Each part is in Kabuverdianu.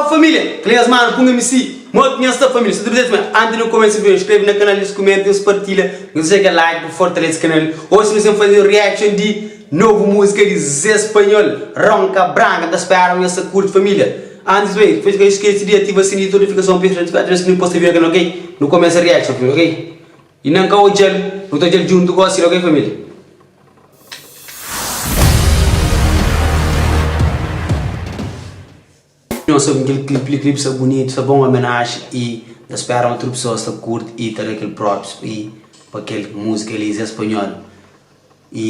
família! Kla nhas manu pun MC Mo ki nhas sta família? Sta tudu dretu família? Antis di nu kumesa vídeo inskreve na kanal nhos kumenta nhos partilha nhos dexa kel like pa fortalese kanal Oji nu sen faze reaction di novu múzika di Zé Spanhol Ronka Branka N ta spera ma nhos ta kurti família Antis di tudu ka skese di ativa sininhu di notifikason pa nhos notifikadu tudu bes ki nu posta vídeo na kanal ok? Nu kumesa reaction família ok? I nan ka odja-l nu ta odja-l djuntu gosi ok família? Nhos sabe kel clip li, clip sta bunitu, sta bon omenaji y ta spera ma tudu pesoas ta kurti y ta da kel props y pa kel muzika li Zé Spanhol y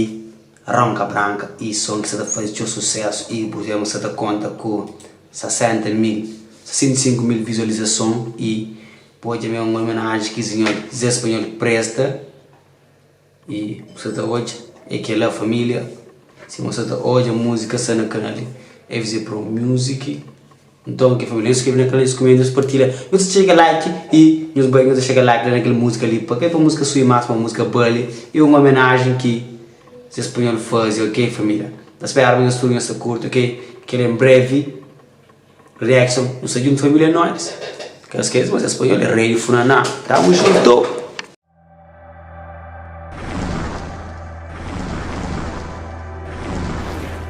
Ronka Branka y son ki sta ta faze txeu susesu y bu sta ta konta ku 60 mil, 65 mil vizualizason y bu odja ma é un omenaji ki Zé Spanhol presta. Y bu sa ta odja é kela familia sima bu sa ta odja muzika sta na kanal di FZ Pro Music nton ke familia nhos skrebe na kanal nhos kumenta nhos partilha nhos ta txega like y nhos bai nhos ta txega like la na kel muzika li pa ke pa muzika subi mas pa muzika bali e un omenajen ki Zé Spanhol fazi ok familia ta spera ma nhos tudu nhos ta kurti ok kel en brevi. Reaction, nu sta djuntu familia é nois. Ka skese ma Zé Spanhol é rei di funaná. Tamo junto!